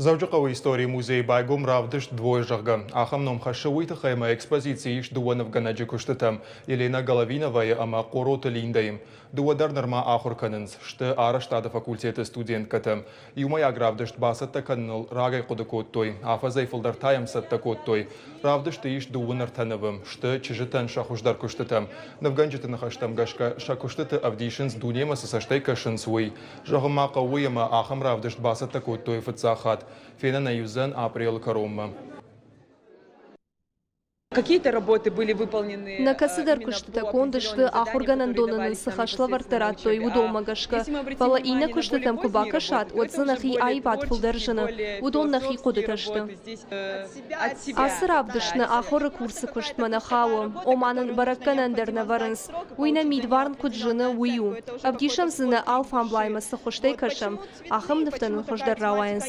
Дзӕуджыхъӕуы историйы музейы байгом равдыст «Двое», зӕгъгӕ. Ахӕм ном хӕссы уый тыххӕй ӕмӕ экспозицийы ис дыууӕ нывгӕнӕджы куыстытӕ Елена Головиновайы ӕмӕ Хъороты Линдӕйы. Дыууӕ дӕр нырма ахуыр кӕнынц, сты арӕзтады факультеты студенткӕтӕ. Иумӕйаг равдыст бацӕттӕ кӕныныл рагӕй хъуыды кодтой, афӕдзӕй фылдӕр та йӕм цӕттӕ кодтой. Равдысты ис дыууын ӕртӕ нывы, сты чызджытӕн сӕ хуыздӕр куыстытӕ. Нывгӕнджыты ныхӕстӕм гӕсгӕ сӕ куыстыты ӕвдисынц дунемӕ цы цӕстӕй кӕсынц, уый. Зӕгъын ма хъӕуы, ӕмӕ ахӕм равдыст бацӕттӕ кодтой фыццаг хатт. Фенӕн ӕй уыдзӕн апрелы кӕронмӕ. Какие-то работы были выполнены Нӕ кӕцыдӕр куыстытӕ конд сты, ахуыргӕнӕндоны нын цы хӕслӕвӕрдтӕ радтой, уыдонмӕ гӕсгӕ. Фӕлӕ иннӕ куыстытӕм куы бакӕсат, уӕд дзы нӕхи аивад фылдӕр зыны. Уыдон нӕхи хъуыдытӕ сты. Ацы равдыст нӕ ахуыры курсы куыстмӕ нӕ хауы, ома нын бӕрӕггӕнӕн дӕр нӕ вӕрынц. Уый нӕ мидварн куыд зыны, уый у. Ӕвдисӕм дзы нӕ алфамблаймӕ цы хуызтӕй кӕсӕм, ахӕм нывтӕ нын хуыздӕр рауайынц.